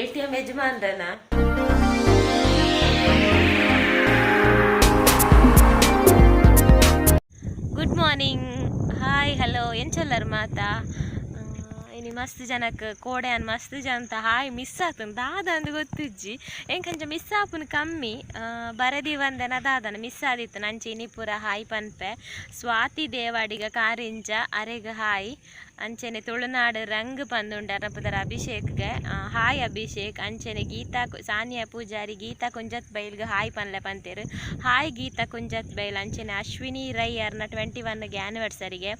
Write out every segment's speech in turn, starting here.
ATM ಯಜಮಾನ್ರನಾ? Good morning, hi, hello, ಎಂಚೊಲ್ಲರ್ ಮಾತಾ? ಇನಿ ಮಸ್ತ್ ಜನಕ್ಕೆ ಕೋಡೆ ಅನ್ ಮಸ್ತ್ ಜನ ಹಾಯ್ ಮಿಸ್ ಆತುಂಡು ದಾದ ಅಂದ್ ಗೊತ್ತಿಜ್ಜಿ. ಎಂಕಂಚ ಮಿಸ್ ಆಪುನು ಕಮ್ಮಿ, ಬರದಿ ಬಂದನ ದಾದನ ಮಿಸ್ ಆದಿತ್ತು ನಂಚೆ ಇನಿ ಪೂರ ಹಾಯ್ ಪನ್ಪೆ. ಸ್ವಾತಿ ದೇವಾಡಿಗ ಕಾರಿಂಜ ಅರೆಗ್ ಹಾಯ್. ಅಂಚೆನೆ ತುಳುನಾಡು ರಂಗ್ ಪಂದುಂಡು ಅರ್ನ ಅಭಿಷೇಕ್ಗೆ ಹಾಯ್ ಅಭಿಷೇಕ್. ಅಂಚೆನೆ ಗೀತಾ ಸಾನಿಯಾ ಪೂಜಾರಿ ಗೀತಾ ಕುಂಜತ್ ಬೈಲ್ಗ್ ಹಾಯ್ ಪನ್ಲೆ ಪಂತೆರ್, ಹಾಯ್ ಗೀತಾ ಕುಂಜತ್ ಬೈಲ್. ಅಂಚೆನೆ ಅಶ್ವಿನಿ ರೈ ಅರ್ನ 21ಗೆ ಆ್ಯನಿವರ್ಸರಿಗೆ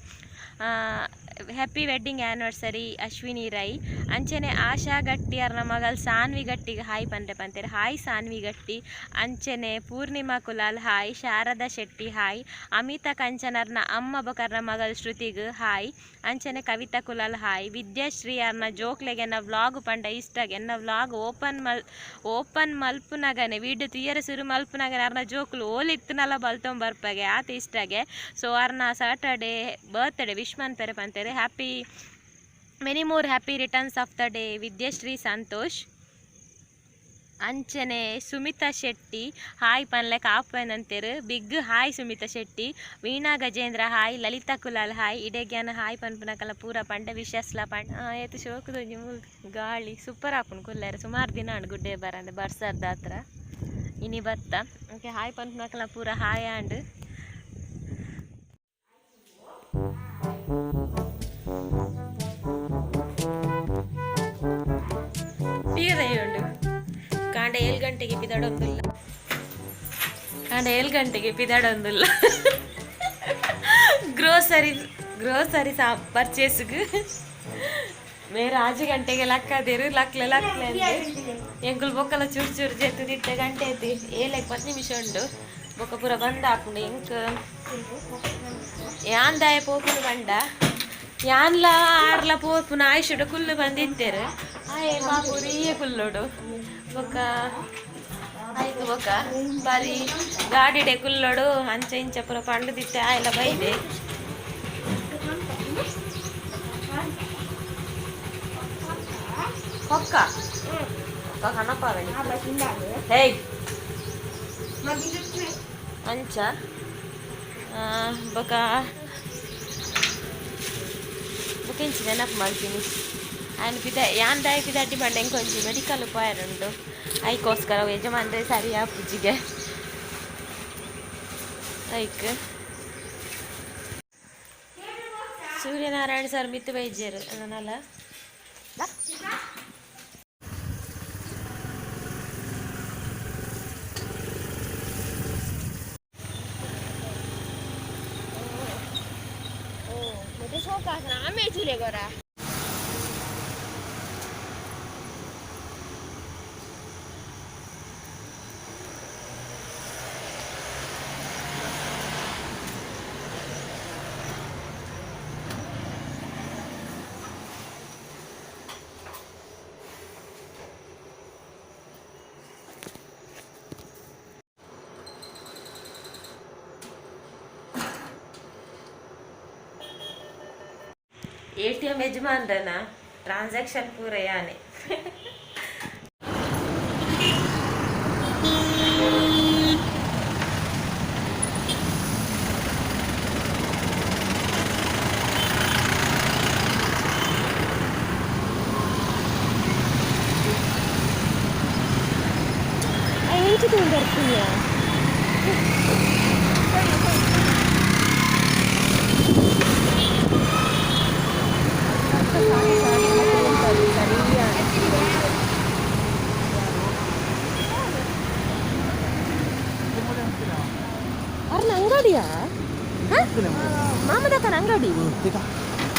happy wedding anniversary Ashwini Rai. ಅಂಚೆನೆ ಆಶಾ ಗಟ್ಟಿ ಅರ್ನ ಮಗಲ್ ಸಾನ್ವಿ ಗಟ್ಟಿಗೆ ಹಾಯ್ ಪನ್ರೆ ಪಂತೆರ್, ಹಾಯ್ ಸಾನ್ವಿ ಗಟ್ಟಿ. ಅಂಚೆನೆ ಪೂರ್ಣಿಮಾ ಕುಲಾಲ್ ಹಾಯ್, ಶಾರದಾ ಶೆಟ್ಟಿ ಹಾಯ್, ಅಮಿತಾ ಕಂಚನರ್ನ ಅಮ್ಮ ಬೊಕರ್ನ ಮಗಲ್ ಶ್ರುತಿಗ್ ಹಾಯ್. ಅಂಚೆನೆ ಕವಿತಾ ಕುಲಾಲ್ ಹಾಯ್. ವಿದ್ಯಾಶ್ರೀ ಅರ್ನ ಜೋಕ್ಲೆಗೆ ಎನ್ನ ವ್ಲಾಗ್ ಪಂಡ ಇಷ್ಟಾಗ ಎನ್ನ ವ್ಲಾಗ್ ಓಪನ್ ಮಲ್ಪುನಗನೆ ವೀಡಿಯೋ ತುಯ್ಯರೆ ಸುರು ಮಲ್ಪುನಗನೆ ಅರ್ನ ಜೋಕ್ಲು ಓಲಿತ್ತನಲ್ಲ ಬಲ್ತೊಂಬರ್ಪಗೆ ಆತ ಇಷ್ಟಾಗೆ. ಸೊ ಅರ್ನ ಸ್ಯಾಟರ್ಡೇ ಬರ್ತ್ಡೇ ವಿಶ್ ಮನ್ಪೆರೆ ಪಂತೆರ್, happy many more happy returns of the day Vidyashree Santosh. ಅಂಚನೆ ಸುಮಿತಾ ಶೆಟ್ಟಿ ಹಾಯ್ ಪನ್ಲೆ ಕಾಪುವೆನಂತೆರ್, big hi Sumitha Shetty. Veena Gajendra hi, Lalitha Kulal hi. ಇಡೆಗ್ಯಾನ ಹಾಯ್ ಪನ್ಪುನಕಲ ಪೂರ ಪಂಡ ವಿಶಸ್ಲ ಪಂಡ. ಏತ್ ಶೋಕುದೊಂಜಿ ಗಾಳಿ ಸೂಪರ್ ಆಪುಂಡು ಕುಲ್ಲೆರೆ. ಸುಮಾರು ದಿನ ಆಂಡ್ ಗುಡ್ಡೆ ಬರಂದೆ ಬರ್ಸರ್ದ ಹತ್ರ ಇನಿ ಬತ್ತ. ಓಕೆ, ಹಾಯ್ ಪನ್ಪುನಕಲ ಪೂರ ಹಾಯ್ ಆಂಡ್. ಉಂಡು ಕಾಂಡ 7 ಗಂಟೆಗೆ ಪಿದಡೊಂದುಲ್ಲ, ಕಾಂಡ 7 ಗಂಟೆಗೆ ಪಿದಡೊಂದುಲ್ಲ ಗ್ರೋಸರಿ ಗ್ರೋಸರಿ ಸಾ ಪರ್ಚೇಸ್ಗ್. ಮೇರ್ 6 ಗಂಟೆಗೆ ಲಕ್ಕದೇರು, ಲಕ್ಲೆ ಲಕ್ಲೆ ಎಂಕುಲು ಬೊಕ್ಕಲ ಚೂರು ಚೂರು ಜೆತ್ತು ದಿತ್ತೆ ಗಂಟೆ ಐತಿ ಏಳಕ್ಕೆ 10 ನಿಮಿಷ ಉಂಡು. ಬೊಕ್ಕ ಪೂರ ಬಂದ್ ಆಪುಂಡು. ಎಂಕ್ ಯಾನ್ ದಾಯ ಪೋಪುನು ಬಂಡ ಯಾನ್ಲ ಆರ್ಲ ಪೋಪುನ ಆಯುಷುಡು ಕುಲ್ಲು ಬಂದಿತ್ತೇರು ಆಯೆ ಮಾಪುರಿಯೇ ಕುಲ್ಲೋಡು. ಬೊಕ್ಕ ಆಯ್ತು, ಬೊಕ್ಕ ಬಾರಿ ಗಾಡಿಡೆ ಕುಲ್ಲೋಡು ಅಂಚೆ ಇಂಚ ಪೂರ ಪಂಡುದಿತ್ತೆ ಆಯೆಲ್ಲ ಬೈದೆ. ಹೊಕ್ಕ ಹೊಕ್ಕ ಕಣಪ್ಪ. ಹೇಯ್ ಅಂಚ ಬೊಕ ಬೊಕ ಇಂಚಿ ನೆನಪು ಮಲ್ತೀನಿ. ಆಯ್ನ ಪಿದ ಯಾನ್ ದಾಯ ಪಿದಾಟಿ ಪಂಡ ಎಂಕೊಂಜಿ ಮೆಡಿಕಲ್ ಪೋಯರುಂಡು, ಐಕೋಸ್ಕರ ಯಜಮಾನ್ರೆ ಸರಿ ಆಪುಜಿಗೆ ಐಕ್. ಸೂರ್ಯನಾರಾಯಣ ಸರ್ ಮಿತ್ತು ಬೈಜೇರು ನಲ್ಲ. ಎಟಿಎಂ ಯಜಮಾನ್ರನ ಟ್ರಾನ್ಸಾಕ್ಷನ್ ಪೂರ ಯಾನೆ. ಎಂಚ ತೂಂದು ಬರ್ತೀಯ? ಅರ್ನ ಅಂಗಡಿಯಾ? ಮಾಮದಕ್ಕನ ಅಂಗಡಿ.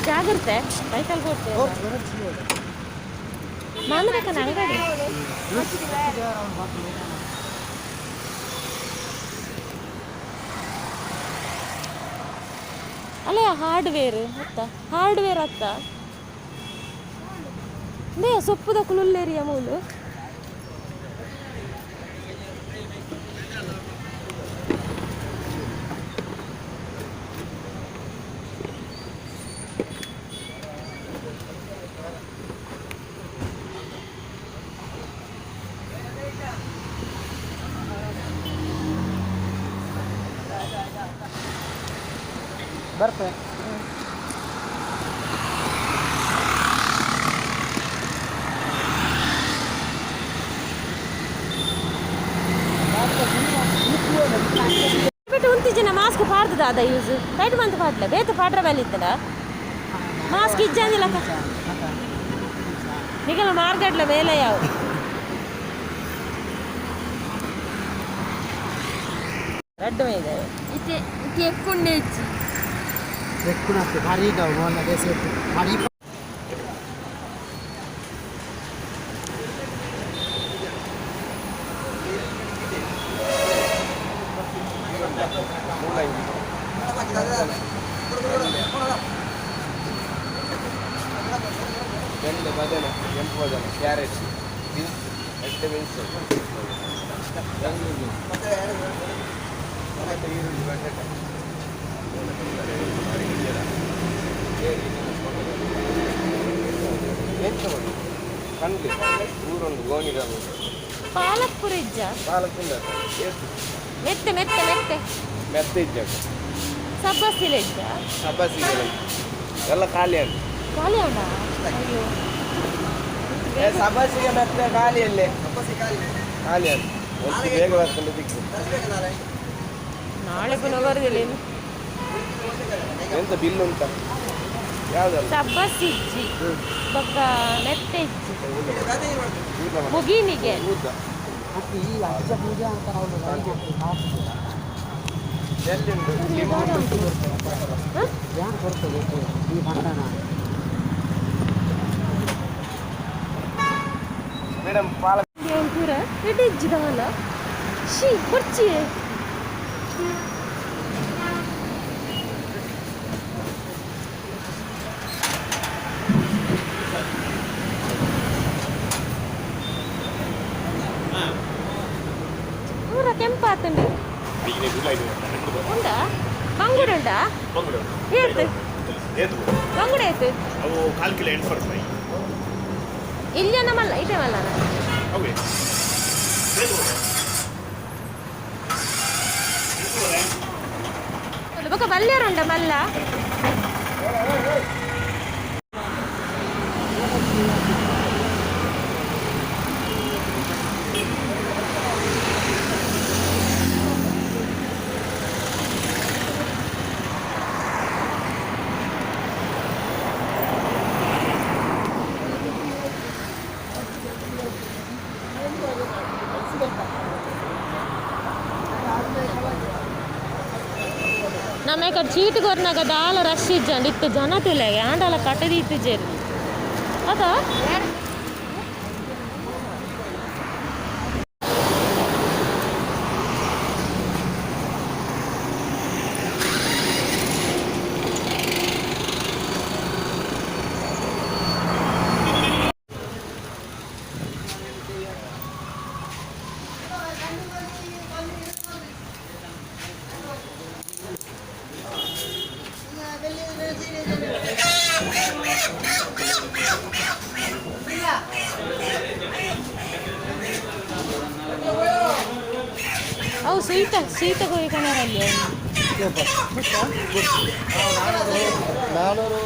ಜಾಗ್ರತೆ, ಕೈಕಾಲು ಕೊಡ್ತೇವೆ. ಮಾಮದಕ್ಕನ ಅಂಗಡಿ ಅಲ್ಲ, ಹಾರ್ಡ್ವೇರ್ ಅತ್ತ, ಹಾರ್ಡ್ವೇರ್ ಅತ್ತ. ನೇ ಸೊಪ್ಪುದ ಕುಲುಲ್ಲೇರಿಯ ಮೂಲು. ಬರ್ಪೆ. ಬಿಟ್ಟು ಉಂತಿಜಿನ ಮಾಸ್ಕ್ ಪಾಡ್ದು ದಾದ ಯೂಸ್ ಟೈಟ್ ಮಂತ್ ಪಾಡ್ಲೆ ಬೇತೆ ಪಾಡ್ರ ಮೇಲೆ ಇತ್ತಲ್ಲ ಮಾಸ್ಕ್ ಇಜ್ಜಂದಿಲ್ಲ. ನಿಗಲ ಮಾರ್ಕೆಟ್ಲ ಮೇಲೆ ಯಾವ ರಡ್ಡು ಇದೆ. ಇತ್ತೆ ಇತ್ತೆ ಎಕ್ಕುಂಡೆ ಇಜ್ಜಿ. ఎక్కునట్టు భారీగా మొన్న దేశం భారీ. ಬೆಂಡೆ, ಬದನೆ, ಕೆಂಪು ಬದನೆ, ಕ್ಯಾರೆಟ್, ಬೀನ್ಸ್, ಎಡ್ಡೆ ಬೀನ್ಸ್, ಬೆಂಗಳೂರು ಟೊಮೆಟೊ, ಈರುಳ್ಳಿ, ಬಟಾಟೆ. ಎಂತ ಮಾಡಿ ಕಂಡ್ಲಿ ಊರೊಂದು ಗೋಣಿಗ. ಪಾಲಕ್ ಪುರ ಇಜ್ಜ? ಪಾಲಕ್ ಉಂಟು. ಎಷ್ಟು? ಮೆತ್ತೆ ಮೆತ್ತೆ ಮೆತ್ತೆ. ಮೆತ್ತೆ ಇಜ್ಜಾಗ. ಸಬ್ಬಸಿಲೆ ಇಜ್ಜ? ಸಬ್ಬಸಿಗೆ ಎಲ್ಲ ಖಾಲಿ ಅಂತ. ಖಾಲಿ ಉಂಟಾ? ಅಯ್ಯೋ. ಏ, ಸಬ್ಬಸಿಗೆ ಮೆತ್ತೆ ಖಾಲಿಯಲ್ಲೇ ಖಾಲಿ ಅಂತ. ಒಂದು ಬೇಗ ಬರ್ತದೆ ದಿಕ್ಕು. ನಾಳೆ ಪುನಃ ಬರುದಿಲ್ಲ ಇನ್ನು. ಎಂತ ಬಿಲ್ ಉಂಟಾ ಯಾವುದಲ್ಲ? ಸಬ್ಬಸಿ ಇಜ್ಜಿ, ಬೊಕ್ಕ ಮೆತ್ತೆ ಇಜ್ಜಿ. ಮುಗಿನಿಗೆ. ಊದ. ಈ ಅಜ್ಜ ಪೂಜೆ ಅಂತ ನಾವು ಎಲ್ಲಿ ಉಂಟು ಲಿಂಬು ಉಂಟು. ಧ್ಯಾನ ಕೊಡ್ತದೆ ಈ ಭಂಡಾನ. ಮೇಡಮ್, ಪಾಲಕ್. ಪೂರ ಎಡೆ ಇಜ್ಜಿದವಲ್ಲ. She ಬೊರ್ಚಿ. ಪೂರ ಕೆಂಪಾತುಂಡು. ಉಂಡಾ? ಬಂಗುಡೆ ಉಂಡಾ? ಏತ್ ಬಂಗುಡೆ? ಏತ್? ಅವು ಕಾಲು ಕಿಲೋ 8 ರೂಪಾಯಿ. ಇಲ್ಲಿಯ ಮಲ್ಲ ಇದೆ ಮಲ್ಲನ. ಅವೇ. ಬೊಕ ಬಲ್ಯರ್ ಉಂಡ ಮಲ್ಲ. ನಮ್ಮ ಕಡೆ ಚೀಟ್ ಕೊರ್ನಾಗ ದಾಲ ರಶ್ ಇಜ್ಜಂಡ್ ಇತ್ತು ಜನ ತುಲೆ ಯಾಂಡಲ ಕಟ್ಟದಿ ಇತ್ತಿಜೇರು ಅದ. ಅವು ಸ್ವೀಟ ಸ್ವೀಟ ಕೋಯಿ ಕಣರಲ್ಲಿ. ನಾನೂರು.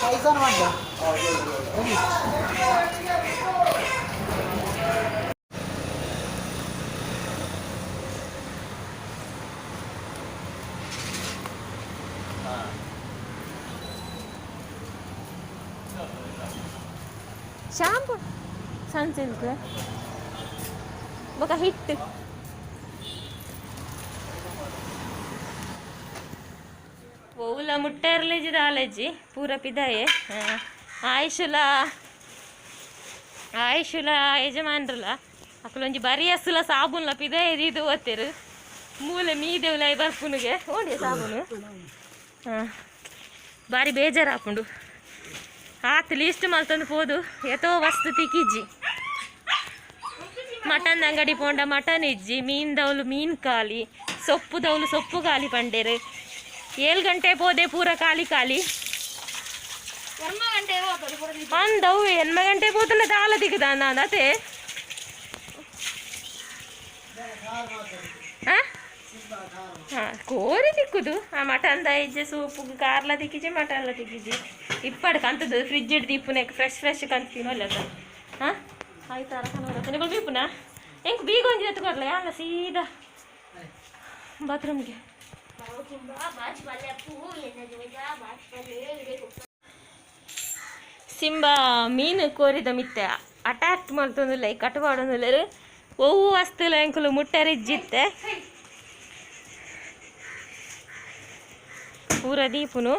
ಪೈಸಾನ ಮಾಡ್ದ. ಶಾಂಪು, ಸನ್ಸಿಲ್ಕ್, ಬೊಕ ಹಿಟ್ಟು. ಒವ್ಲ ಮುಟ್ಟೆರ್ಲಿಜಿ ದಾಲೇಜಿ ಪೂರ ಪಿದಾಯೆ. ಆಯುಷುಲ ಆಯುಷುಲ ಯಜಮಾನ್ರಲ ಅಕುಲೊಂಜಿ ಬರಿಯಸುಲ ಸಾಬೂನ್ಲ ಪಿದಾಯ ಇದು ಓದ್ತೇರು. ಮೂಲೆ ಮೀದೆವುಲ ಬರ್ಪುನುಗೆ ಓಡಿ ಸಾಬೂನು. ಹಾಂ, ಬಾರಿ ಬೇಜಾರಾಪುಂಡು. ಆತ್ ಲೀಸ್ಟ್ ಮಲ್ತೊಂದು ಪೋದು ಏತೋ ವಸ್ತು ತಿಕ್ಕಿಜ್ಜಿ. ಮಟನ್ ಅಂಗಡಿ ಪೋಂಡ ಮಟನ್ ಇಜ್ಜಿ, ಮೀನ್ದವ್ಲು ಮೀನು ಖಾಲಿ, ಸೊಪ್ಪುದವ್ಲು ಸೊಪ್ಪು ಖಾಲಿ ಪಂಡೇರು. 7 ಗಂಟೆ ಪೋದೆ ಪೂರ ಖಾಲಿ ಖಾಲಿ. ಅಂದವು ಎನ್ಮ ಗಂಟೆ ಪೋತುಂಡ ದಾಲ ದಿಕ್ಕದ ಅತೆ. ಹಾ, ಕೋರಿ ತಿಕ್ಕುದು. ಆ ಮಟನ್ ದೈಜೆ ಸೂಪು ಕಾರ್ಲ ತಿಕ್ಕಿಜಿ, ಮಟನ್ಲ ತಿಕ್ಕಿಜಿ. ಇಪ್ಪಡು ಕಂತದ್ದು ಫ್ರಿಜ್ ಹಿಡ್ದು ಇಪ್ಪುನೆ ಫ್ರೆಶ್ ಫ್ರೆಶ್ ಕಂತು ತಿನ್ನೋಲ್ಲ. ಹಾಂ, ಆಯ್ತು, ಅರಕನ ನಿಗಳು ಬೀಪುನಾ ಎಂಕ್ ಬೀಗ ಒಂಜಿ ಎತ್ತುಕೊರ್ಲ ಯಾಲ ಸೀದಾ ಬಾತ್ರೂಮ್ಗೆ. ಸಿಂಬಾ ಮೀನು ಕೋರಿದ ಮಿತ್ತೆ ಅಟ್ಯಾಕ್ ಮಲ್ತೊಂದುಲ್ಲ, ಈ ಕಟ್ಟುಪಾಡೊಂದುಲ್ಲೆರ್. ಒವ್ವು ವಸ್ತುಲ ಎಂಕುಲು ಮುಟ್ಟರಿಜ್ಜಿತ್ತೆ. ಪೂರ ದೀಪುನು.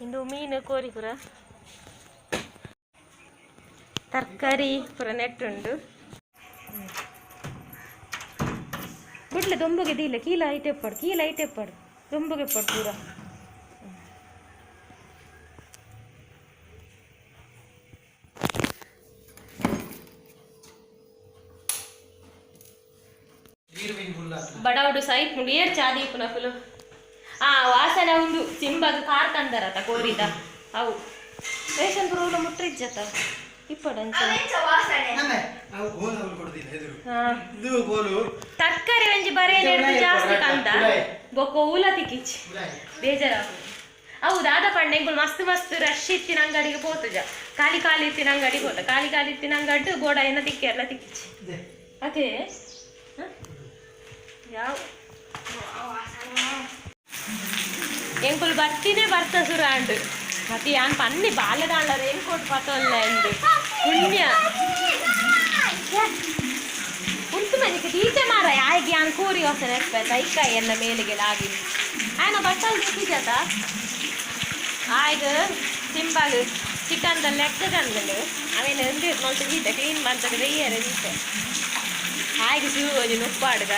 ಇಂದು ಮೀನು ಕೋರಿ ಪೂರ ತರಕಾರಿ ಪೂರ ನೆಟ್ಟುಂಡು. ಬುಡ್ಲೆ ದೊಂಬುಗೆ ದೀಲ ಕೀಲ ಐಟ್ ಎಪ್ಪಡು, ಕೀಲ ಐಟ್ ಎಪ್ಪಡು, ದೊಂಬುಗೆ ಎಪ್ಪಡು ಪೂರ. ಬಡವಡು ಸೈಪುಂಡು ಏರ್ ಚಾ ದೀಪುನ ಫುಲು. ಆ ವಾಸನೆ ಉಂದು ಸಿಂಬಗ್ ಕಾರ್ ತಂದರತ ಕೋರಿದ ಅವು ರೇಷನ್ ಪುರ ಮುಟ್ರಿಜ್ಜತ ಇಪ್ಪಡು. ತರಕಾರಿ ಒಂಜಿ ಬರೇ ಜಾಸ್ತಿ ಕಂದ ಬೊಕ್ಕ ಊಲ ತಿಕ್ಕಿಚಿ ಬೇಜಾರ. ಅವು ದಾದ ಪಂಡ ಎಂಕುಲು ಮಸ್ತ್ ಮಸ್ತ್ ರಶ್ ಇತ್ತಿನ ಅಂಗಡಿಗೆ ಪೋತುಜ, ಖಾಲಿ ಖಾಲಿ ಇತ್ತಿನ ಅಂಗಡಿಗೆ ಹೋತ, ಖಾಲಿ ಖಾಲಿ ಇತ್ತಿನ ಅಂಗಡಿ ಬೋಡ ಏನ ತಿಕ್ಕಿಯರ್ಲ ತಿಕ್ಕಿಚಿ ಅದೇ. ಯಾವ ಎಂಕುಲು ಬರ್ತಿನೇ ಬರ್ತ ಸುರ ಅಂಡು ಮತ್ತೆ ಯಾನ್ ಪನ್ನಿ ಬಾಲ್ಯದಾಂಡ ರೇನ್ ಕೋಟ್ ಪತೊಲ್ಲ ಎಂದು ಪುಣ್ಯ ಉಂಟು ಮನಿಗೆ ಟೀಚರ್ ಮಾರ ಯಾಯಿಗೆ ಯಾನ್ ಕೋರಿ ವಾಸನೆ ಐಕ ಎಲ್ಲ ಮೇಲಿಗೆ ಲಾಗಿ ಆಯ್ನ ಬಟ್ಟಲ್ ದಿಕ್ಕಿಜತ ಆಯ್ಗ ಸಿಂಬಾಗ್ ಚಿಕನ್ದ ಲೆಕ್ಕ ಕಂದಲು ಆಮೇಲೆ ಒಂದು ಮಲ್ತು ಗೀತ ಕ್ಲೀನ್ ಮಾಡ್ತದೆ ಬೇಯ್ಯಾರ ಗೀತ ಆಯ್ಗೆ ಶುರು ಒಂಜಿ ನುಪ್ಪಾಡುಗ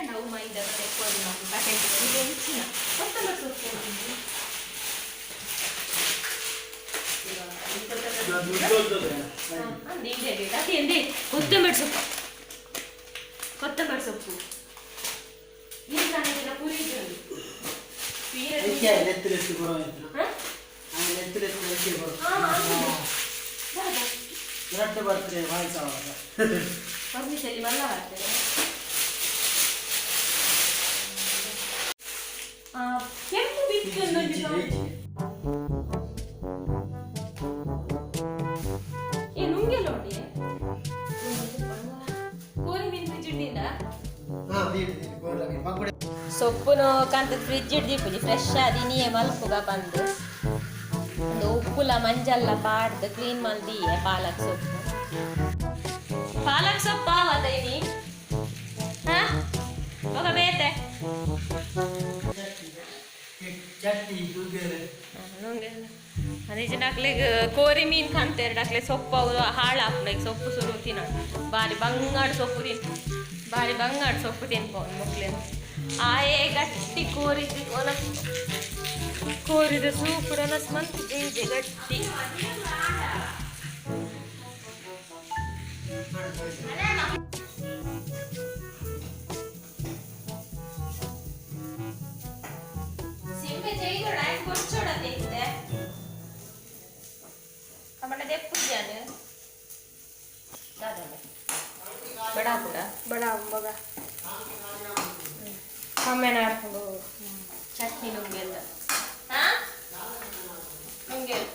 ನಾವು ಮೈದ ಕೊತ್ತಂಬರಿ ಸೊಪ್ಪು ಕೊತ್ತಂಬರಿ ಸೊಪ್ಪು, ಕೊತ್ತಂಬರಿ ಸೊಪ್ಪು ಕೆಂಪು ಬಿತ್ತು. ಏ ನುಂಗೆಲ್ಲ ಉಂಡಿ ಕೋರಿ ಮೀನು ಫ್ರಿಜ್ ಇಡ್ಲಿಲ್ಲ. ಸೊಪ್ಪುನು ಕಂತ ಫ್ರಿಜ್ ಹಿಡ್ದಿಪ್ಪುಜಿ ಫ್ರೆಶ್ ಆದಿ ನೀಯೆ ಮಲ್ಪುಗ ಬಂದು ಒಂದು ಉಪ್ಪುಲ ಮಂಜಲ್ಲ ಪಾಡ್ದು ಕ್ಲೀನ್ ಮಲ್ದಿಯೆ ಪಾಲಕ್ ಸೊಪ್ಪು. ಪಾಲಕ್ ಸೊಪ್ಪು ಆವದ ಇನಿ ಹಾ ఒక ಬೇತೆ ಅದೇ ಕೋರಿ ಮೀನು ಕಂತೇರು ಡಾಕ್ಲೆ ಸೊಪ್ಪು ಅವು ಹಾಳಾಪುಂಡು. ಸೊಪ್ಪು ಸುರು ತಿನ್ನೋಣ ಬಾರಿ ಬಂಗಾಡು ಸೊಪ್ಪು ತಿನ್, ಬಾರಿ ಬಂಗಾಡು ಸೊಪ್ಪು ತಿನ್ಪೋನು ಮಕ್ಳೇನು. ಆಯೇ ಗಟ್ಟಿ ಕೋರಿದ್ದು ಕೋರಿದ ಸೂಪ್ ಒಣಸ್ ಮಂತ್ ಜೀಜೆ ಗಟ್ಟಿ. ಸಿಂಬೆ ಜೈದೋಡ ಆಯ್ತು ಕೊಚ್ಚೋಡ ತಿಂತೆ ಕಮಣ ದೆಪ್ಪುಜಾನು ದಾದ ಬಡ ಪುಡ ಬಡ ಬಗ ಕಮ್ಮೆನ ಹಾಕೊಂಡು ಚಟ್ನಿ ನುಂಗೆಲ್ಲ. ಹಾ ನುಂಗೆಲ್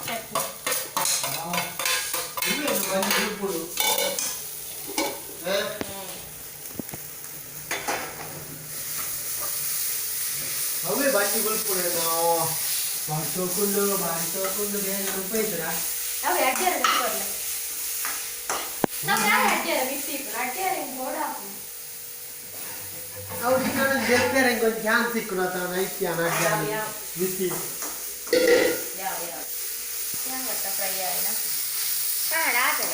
ಚಟ್ನಿ. ಅವೇ ಬಾಕಿ ಗುಲ್ಪುಡು ನಾವು ಬಾರಿ ತೋಕೊಂಡು ಬಾರಿ ತೋಕೊಂಡು ಬೇಗ ಉಪಯೋಗಿಸ್ರಾ. ಅವು ಅಡ್ಡಿಯಾರ ಬರಲ್ಲ ನಾವು ಯಾರು ಅಡ್ಡಿಯಾರ ಮಿಕ್ಸಿ ಇಪ್ಪು ಅಡ್ಡಿಯಾರ ಹಿಂಗೆ ಬೋಡ. ಅವ್ರಿಗೆ ನಾನು ಗೆಲ್ಪೇರೆ ಒಂದು ಚಾನ್ಸ್ ಸಿಕ್ಕು ತಾನು ಐತ್ಯಾನ ಅಡ್ಡಾನ ಬಿಸಿ. ಯಾವ ಯಾವ ಹೆಂಗತ್ತ ಫ್ರೈ ಆಯ್ನ ಕಾಣ ಆತನ.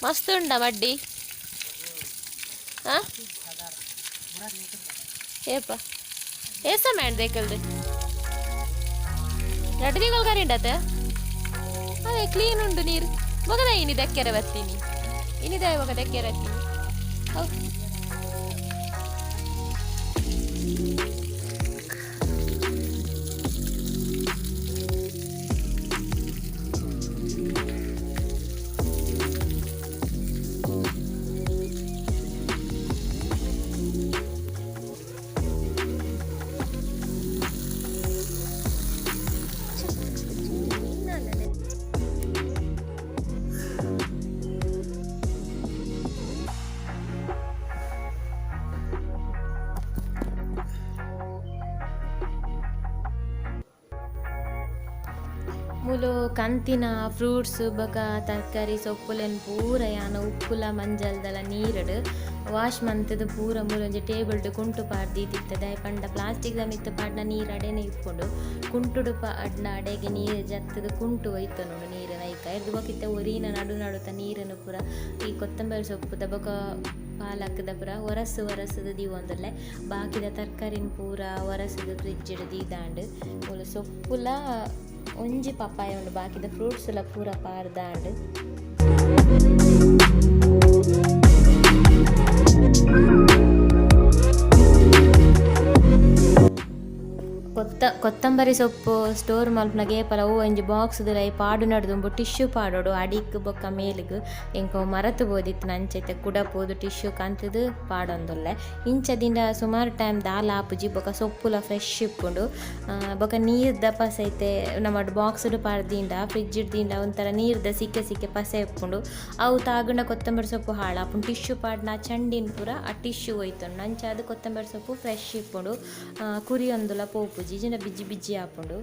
ಮಸ್ತ್ ಉಂಡ ಮಡ್ಡಿ. ಹಾ. ಏಪ ಏಸ ಮ್ಯಾಂಡ್ ದೇಕಲ್ದು ರಡ್ಡು ತಿಂಗಳು ಕರಿಂಡತ. ಅದೇ ಕ್ಲೀನ್ ಉಂಡು ನೀರು. ಬೊಗದ ಇನಿ ದಕ್ಕೆರೆ ಬರ್ತೀನಿ, ಇನಿದ ಬೊಗ ದಕ್ಕೆರೆ ಬರ್ತೀನಿ. ಹೌದು. ಮೂಲು ಕಂತಿನ ಫ್ರೂಟ್ಸ್ ಬೊಕ ತರಕಾರಿ ಸೊಪ್ಪುಲೆನ್ ಪೂರ ಯಾನ ಉಪ್ಪುಲ ಮಂಜಲ್ದಲ ನೀರಡು ವಾಶ್ ಮಂತದ ಪೂರ ಮೂಲೊಂಜಿ ಟೇಬಲ್ಡ್ ಕುಂಟು ಪಾಡ್ದೀತಿತ್ತೆ. ದಾಯೆ ಪಂಡ ಪ್ಲಾಸ್ಟಿಕ್ದ ಮಿತ್ತ್ ಪಾಡ್ನ ನೀರು ಅಡೆನೆ ಇಪ್ಪುಂಡು. ಕುಂಟುಡು ಪಾಡ್ನ ಅಡೆಗೆ ನೀರು ಜತ್ತದ ಕುಂಟು ಒಯ್ತೊನುಂಡು ನೀರು ನೈಕ ಇರ್ದು. ಬೊಕ ಇತ್ತೆ ಒರಿನ ನಡು ನಡುತ ನೀರನ್ನು ಪೂರ ಈ ಕೊತ್ತಂಬರಿ ಸೊಪ್ಪುದ ಬೊಕ ಪಾಲಕ್ದ ಪೂರ ಒರಸು ಒರಸುದು ದೀವೊಂದುಲ್ಲೆ. ಬಾಕಿದ ತರಕಾರಿನ್ ಪೂರ ಒರಸುದು ಫ್ರಿಡ್ಜ್ ದೀದಾಂಡ್. ಮೂಲು ಸೊಪ್ಪುಲ ಒಂಜಿ ಪಪ್ಪಾಯ ಉಂಡು, ಬಾಕಿದ ಫ್ರೂಟ್ಸ್ ಲ ಪೂರ ಪಾಡ್ದಾಂಡ್. ಕೊತ್ತಂಬರಿ ಸೊಪ್ಪು ಸ್ಟೋರ್ ಮಲ್ಪುನಗ ಏಪಲ ಅವು ಒಂಜಿ ಬಾಕ್ಸ್ ದುಲಯಿ ಪಾಡು ನಡ್ದುಂಬು ಟಿಶ್ಯೂ ಪಾಡೊಡು ಅಡಿಕ್ ಬೊಕ್ಕ ಮೇಲ್ಗ್. ಎಂಕ್ ಅವು ಮರತ್ ಪೋದಿತ್ತಿನ ಅಂಚ ಇತ್ತೆ ಕುಡ ಪೋದು ಟಿಶ್ಯೂ ಕಂತುದು ಪಾಡೊಂದುಲ್ಲೆ. ಇಂಚ ದಿಂಡ ಸುಮಾರು ಟೈಮ್ ದಾಲ ಆಪುಜಿ, ಬೊಕ್ಕ ಸೊಪ್ಪುಲ ಫ್ರೆಶ್ ಇಪ್ಪುಂಡು. ಬೊಕ್ಕ ನೀರ್ದ ಪಸೆ ಇತ್ತೆ ನಮಡ್ ಬಾಕ್ಸ್ ಪಾಡ್ದಿಂಡ ಫ್ರಿಜ್ ದಿಂಡ ಒಂಥರ ನೀರ್ದ ಸಿಕ್ಕೆ ಸಿಕ್ಕೆ ಪಸೆ ಇಪ್ಪುಂಡು. ಅವು ತಾಗುಂಡ ಕೊತ್ತಂಬರಿ ಸೊಪ್ಪು ಹಾಳಾಪುಂಡು. ಟಿಶ್ಯೂ ಪಾಡ್ನ ಚಂಡಿನ್ ಪೂರ ಆ ಟಿಶ್ಯೂ ಒಯ್ತುಂಡು. ಅಂಚಾದ್ ಕೊತ್ತಂಬರಿ ಸೊಪ್ಪು ಫ್ರೆಶ್ ಇಪ್ಪುಂಡು, ಕುರಿಯೊಂದುಲ ಪೋಪುಜಿ, ಇಜ್ಜಿಂಡ ಬಿಜ್ಜಿ ಬಿಜ್ಜಿ ಆಪುಂಡು.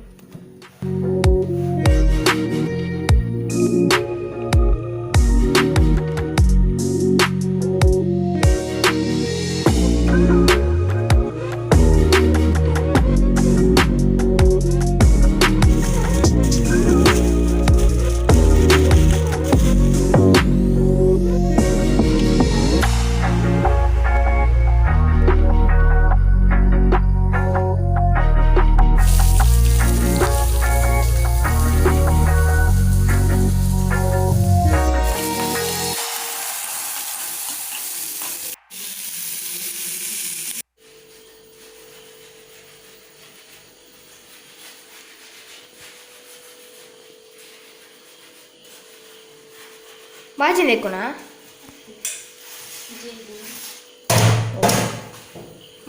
ಬಾಜಿ ದೇಕುನಾ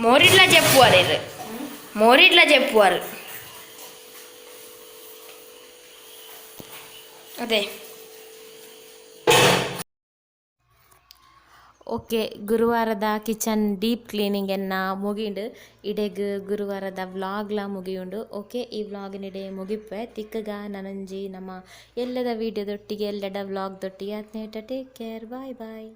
ಮೋರಿಡ್ಲ ಜೆಪ್ಪುವಾರ್ ಇರು, ಮೋರಿಡ್ಲ ಜೆಪ್ಪುವಾರ್ ಅದೇ. ಓಕೆ, ಗುರುವಾರದ ಕಿಚನ್ ಡೀಪ್ ಕ್ಲೀನಿಂಗ್ ಎನ್ನ ಮುಗಿಂಡು. ಇಡೆಗ್ ಗುರುವಾರದ ವ್ಲಾಗ್ಲ ಮುಗಿಯುಂಡು. ಓಕೆ, ಈ ವ್ಲಾಗಿನಿಡೆ ಮುಗಿಪೆ. ತಿಕ್ಕಗ ನನಂಜಿ ನಮ್ಮ ಎಲ್ಲದ ವೀಡಿಯೋದೊಟ್ಟಿಗೆ, ಎಲ್ಲೆಡ ವ್ಲಾಗ್ ದೊಟ್ಟಿಗೆ. ಅತ್ನೇಟ ಟೇಕ್ ಕೇರ್, ಬಾಯ್ ಬಾಯ್.